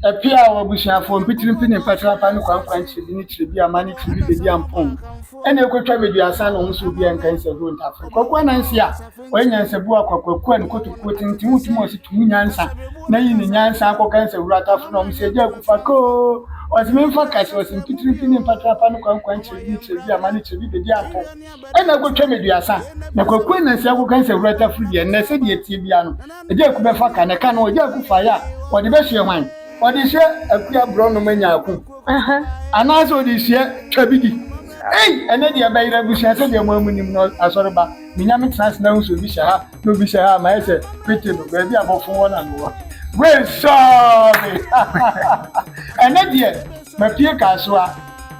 Ɛpeaw abusuafoɔ mpitirimpi ne mpatrapa ne kwankwan kyiribi ne kyiribi ama ne kyiribi bedi ampɔn ɛna ekotwa beduasa na wɔn so obi a nka nsɛhuro ntafere. Kwaku Ananse a ɔyɛ nyansabu akwakorakua a ne kotokuo tenten wotum ɔse tumu nyansa na yi ne nyansa akɔka nsɛhuro atafere na wɔn se agya aku fa koo ɔse memfa kase ɔse mpitirimpi ne mpatrapa ne kwankwan kyiribi ne kyiribi ama ne kyiribi bedi ampɔn ɛna ekotwa meduasa na Kwaku Ananse akɔka nsɛhuro atafere deɛ nnɛ sɛdeɛ ɛteɛ biara no Agya Aku bɛfa ka, na ɛka no Agya Aku faeɛ a, ɔde bɛsoɛ hwan? Ɔde soɛ Akua borɔnoma nyaako anaasɛ ɔde soɛ Twabidi? Ei! Ɛnɛ deɛ ɛbɛyera abusua sɛdeɛ mo ara monim no asɔreba. Menya metena ase na ahu sɛ obi hyɛ ha na obi hyɛ ha a, mayɛ sɛ pete no, baabi a bɔfo wɔ na mewɔ. Wei sɔɔ me! Ɛnɛ deɛ mapue Kasoa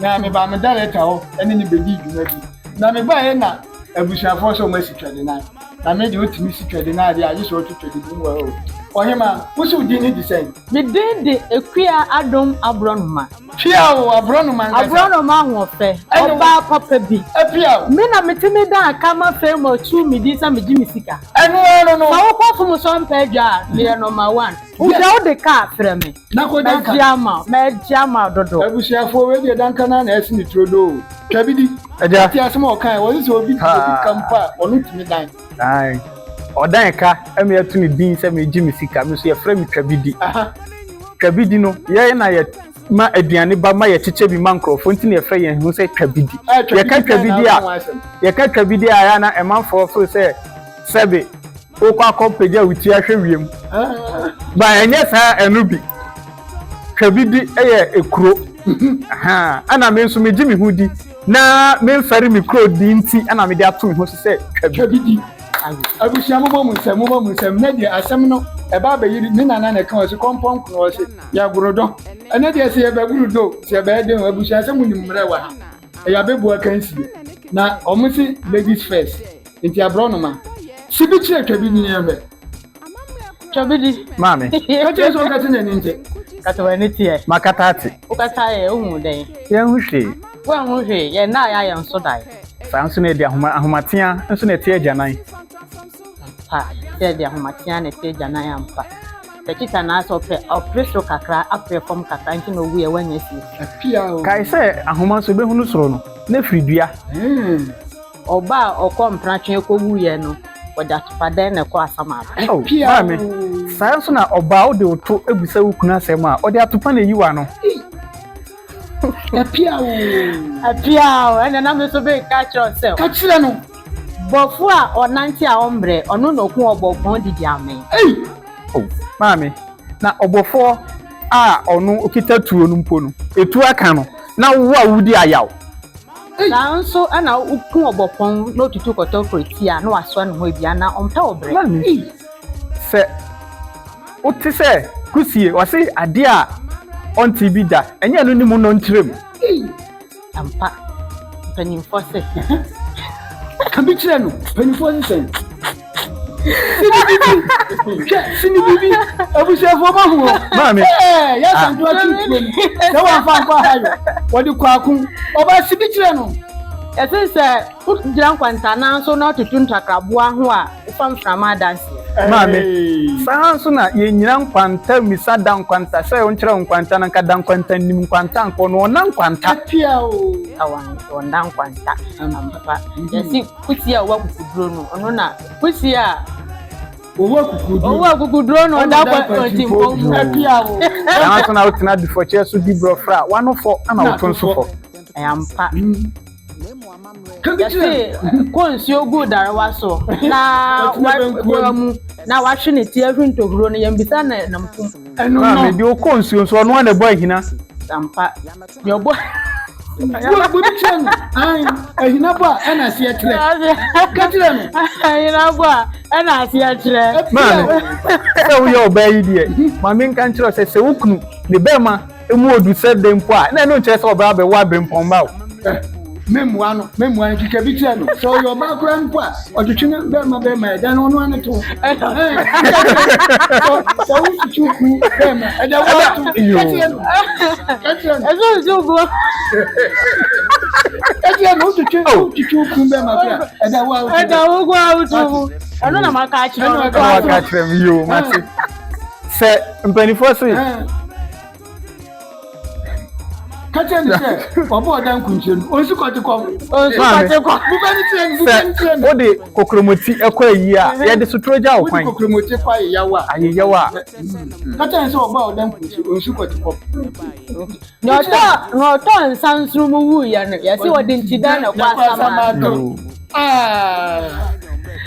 na mebaa me director hɔ ne no bɛdii dwuma bi. Na mebaeɛ na abusuafoɔ sɛ wɔasi twɛdenan. Na me deɛ wotumi si twɛde no adeɛ a gye sɛ ɔto twɛde bi mu wɔ ha o. Ɔhema, wo se wo din ne de sɛn? Me din de Akua Adom Aborɔnoma. Pia o, Aborɔnoma ankasa. Aborɔnoma ahoɔfɛ, ɔbaa papa bi. Pia o. Me na metumi dan aka ma Fame atu me din sɛ megye me sika. Ɛno ara no no. Sɛ wokɔ fom so mpɛ adwa a, meyɛ number one. Wo deɛ wode kaa frɛ me. Na kɔ danka. Mɛgye ama wo, mɛgye ama wo dodo. Abusuafoɔ wei deɛ danka no ara na ɛse ne turodoo o. Twa bi di. Agya. Ɔte asɛm a ɔkae, wɔse sɛ obi di obi ka mpo a, ɔno tumi dan. Ae. Ɔdan ka ma yɛto ne din sɛ megye me sika. Me nso yɛfrɛ me Twabidi. Twabidi no, yɛn na yɛma aduane ba ma yɛkyekyɛ bi ma nkurɔfoɔ nti na yɛfrɛ yɛn ho sɛ Twabidi. Yɛka Twabidi a, yɛka Twabidi a ɛyɛ a na ɛmanfoɔ feel sɛ sɛbe wokɔ akɔpagya wo ti ahwɛ wiem. Ba ɛnyɛ saa ɛno bi. Twabidi yɛ ekuro. Ɛna me nso megye me ho di na memfɛre me kuro di nti ɛna mede ato me ho so sɛ Twabidi. Abusua momɔ mo nsam, momɔ mo nsam. Nɛ deɛ asɛm no ɛba abɛyiri me nana na ɛka ɔse kɔmpɔ nkono ɔse yɛagoro dɔ. Ɛnɛ deɛ sɛ yɛbɛgoro dɔ sɛ yɛbɛyɛ den o abusua sɛ monim mmerɛ wɔ ha. Ɛyɛ abɛbu akansie. Na ɔmo se ladies first. Nti aborɔnoma. Si bi kyerɛ Twabidi na yɛnhwɛ. Twabidi. Maame. Ka kyerɛ sɛ ɔnkate n'ani nte. Kata w'ani teɛ. Makata ate. Wokata yɛ, wohu dɛn? Yɛnhu hwee. Woanhu hwee, yɛn nna a yɛayɛ nso dae. Saa nso na yɛde ahoma ahomatea nso na ɛte agyanan. Ampa, sɛ yɛde ahomatea na ɛte agyanan ampa. Sɛ kyita na asɛ ɔpɛ ɔpere soro kakra apere fam kakra nti na owu yɛ wanya sie. Apia o. Kae sɛ ahoma nso ebehunu soro no, na efiri dua. Ɔba a ɔkɔ mpratwe kɔwuiɛ no, wɔde atopadɛn na ɛkɔ asamado. Oh, maame, saa nso na ɔbaa wode wo to bisa wo kunu asɛm a, ɔde atopa na eyi w'ano. Apia o. Apia o, ɛnna na me nso meka kyerɛ wo sɛ. Ka kyerɛ no. Bɔfo a ɔnante a ɔmbrɛ, ɔno na ɔku ɔbɔpɔn didi amee. Ei! Oh, maame, na ɔbɔfoɔ a ɔno ɔkita tuo no mpo no, etuo aka no, na wo a wodi ayaw. Saa nso na woku ɔbɔpɔn na otutu kɔtɔkorɔ ti a, na wasoa ne ho abi anaa ɔmpɛ wo brɛ. Maame, sɛ wote sɛ kusie, ɔse adeɛ a ɔnte bi da, ɛnyɛ ɛno ne mu no nkyerɛ mu. Ampa, mpanimfoɔ se. Ka bi kyerɛ no, mpanimfoɔ se sɛn? Sini bibi, hwɛ sini bibi, abusuafoɔ ma ho. Maame. Ɛɛ yɛ asanto akyi tuo no, sɛ wɔnfa nkɔ ahayɔ, wɔde kɔ ako, ɔba si bi kyerɛ no. Yɛse sɛ wogyina nkwantanan so na wotutu ntakraboa ho a, wofa mframa adanseɛ. Maame, saa nso na yɛnnyina nkwanta mmisa da nkwanta sɛ ɔnkyerɛ wo nkwanta na nka da nkwanta nnim nkwanta nkɔ no ɔnna nkwanta. Apia o. Ɔnna nkwanta ampa. Yɛse kusie a ɔwɔ akukuduro no, ɔno na kusie a ɔwɔ akukuduro ɔwɔ akukuduro no ɔda kwantimpɔn mu. Apia o. Saa nso na wotena dufɔkyɛ so di borɔfra a, w'ano fɔ na woto nso fɔ. Ɛyɛ ampa. Yɛse kɔ nsuo gu darewa so na wa mu na wahwe ne ti ahwi ntohuro no yɛn bisa no nam kum. Maame deɛ ɔkɔ nsuo nso ɔno ara na ɛbɔ ahina. Ampa deɛ ɔbɔ. Wo bi kyerɛ no ahina bɔ a ɛna aseɛ kyerɛ. Ka kyerɛ no. Ahina bɔ a ɛna aseɛ kyerɛ. Maame sɛ woyɛ ɔbaa yi deɛ maame nka nkyerɛ sɛ sɛ wo kunu ne bɛrima emu odu sɛ dɛn mpo a na ɛno nkyerɛ sɛ ɔbaa bɛwɔ abirempɔn ba o. Memmua no, memmua no, keka bi kyerɛ no. Sɛ ɔyɛ ɔbaa koraa mpo a, ɔtwetwe ne bɛrima bɛrima ɛda no ɔno ano to. Sɛ wotwetwe ku bɛrima ɛda wo ato. Ka kyerɛ no. Ka kyerɛ no. Ɛsɛ nso gu. Ka kyerɛ no wotwetwe wotwetwe ku bɛrima koraa ɛda wo ato. Ɛda wo gu ato mu. Ɛno na maka akyerɛ no. Ɛno na maka akyerɛ me yoo mate. Sɛ mpanimfoɔ se. Ka kyerɛ no sɛ ɔbɔ ɔda nkunkyire no, ɔnsu kɔte kɔm. Ɔnsu kɔte kɔm. Buka no kyerɛ no, buka no kyerɛ no. Sɛ wode kokromoti kɔ ayie a, yɛde sotoro gya wo kwan. Wode kokromoti kɔ ayeyaw a. Ayeyaw a. Ka kyerɛ no sɛ ɔbɔ ɔda nkunkyire, ɔnsu kɔte kɔm. Na ɔtɔ na ɔtɔ nsa nsono mu wuiɛ no, yɛse wɔde ntidan na ɛkɔ asamando.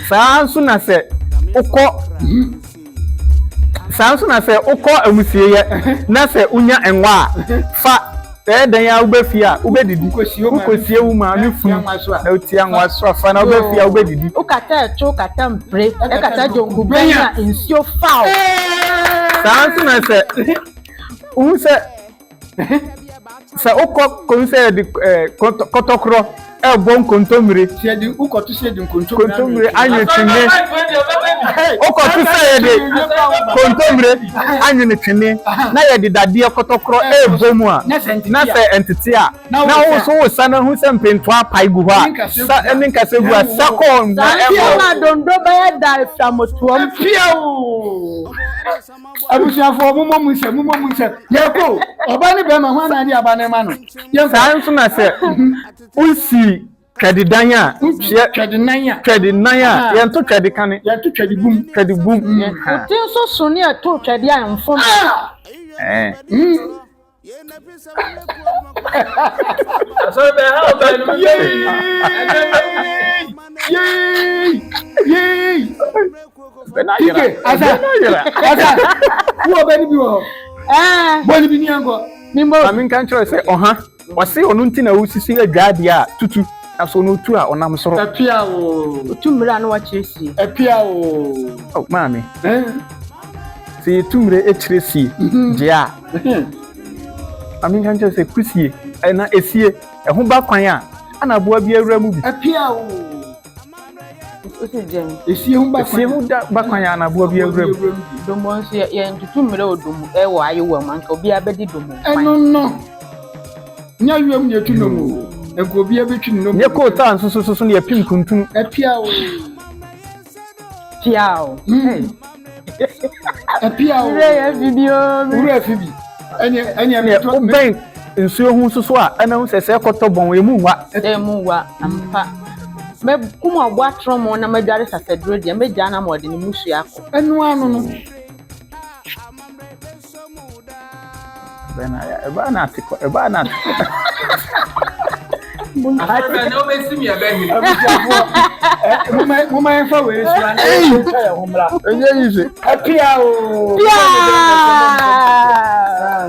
Saa nso na sɛ wokɔ saa nso na sɛ wokɔ amusieeɛ na sɛ wonya nwa a, fa ɛyɛ dɛn a wobɛ fie a wobɛdidi. Wokɔsie wo maame funu na wotia nwa so a, fa na wobɛ fie a wobɛdidi. Wokata ɛto, wokata mpire, ɛkata dwonkubɛn a nsuo fa wo. Saa nso na sɛ wohu sɛ sɛ wokɔ kɔhu sɛ yɛde kɔtɔkorɔ ɛrebɔ nkontommire. Sɛ yɛde wokɔto sɛ yɛde nkontommire anwene twene. Wokɔto sɛ yɛde kontommire anwene twene na yɛde dadeɛ kɔtɔkorɔ ɛrebɔ mu a na sɛ ɛntete a na wo nso wosa na hu sɛ mpentoa apae gu hɔ a sa ne nkasɛ gu a sa kɔɔ na ɛbɔ. Na dondo bɛyɛ da eframotoam. Piaw! Abusuafoɔ mommɔ mu nsɛm mommɔ mu nsɛm yɛkɔ o ɔba ne bɛrima ho anaa de aba ne ma no yɛnkɔ. Saa nso na sɛ wosi twɛdedan a twɛdenan a twɛdenan a yɛnto twɛde kane yɛnto twɛde bum twɛde bum. Wo ti nso so ne ɛto twɛde a mfom. Ike, asa, asa, wo ɔbɛ ni bi wɔ hɔ. Bɔ ni bi ni ankɔ. Maame nka nkyerɛ sɛ ɔha ɔse ɔno nti na wosisi adwa adeɛ a tutu na so ɔno otu a ɔnam soro. Apia o. Otu mmerɛ a na wakyerɛ sie. Apia o. Oh, maame. Sɛ yɛtu mmerɛ akyire sie deɛ a, ma menka nkyerɛ sɛ kusie na esie ɛho ba kwan a ana aboa bi awura mu bi. Apia o. Esie ho ba kwan. Esie ho da ba kwan a ana aboa bi awura mu. Domo nso yɛ yɛntutu mmerɛ wɔ domo ɛwɔ ayewa mu anka obiara bɛdi domo kwan. Ɛno no. Nyɛ ayewa mu na yɛtu nom o. Nka obiara bɛtwi ne nom. Nyɛ kootaa nso so so na yɛpem kuntunu. Apia o. Pia o. Apia o. Wura yɛ fi bi o. Wura fi bi. Ɛnyɛ ɛnyɛ mi. Wobɛn nsuo ho nso so a ɛna ho sɛ sɛ ɛkɔtɔ bɔn emu nwa. Emu nwa ampa. Mɛkum ɔbo atorɔ mo na mɛdware sasaduro deɛ mɛgyaa no ama ɔde ne musuo akɔ. Ɛno ano no. Ɛbaa na ate kɔ ɛbaa na ate kɔ. Moma yɛmfa wei so ana yɛntwa yɛn ho mmra. Ɛnyɛ yi se. Apia o. Pia.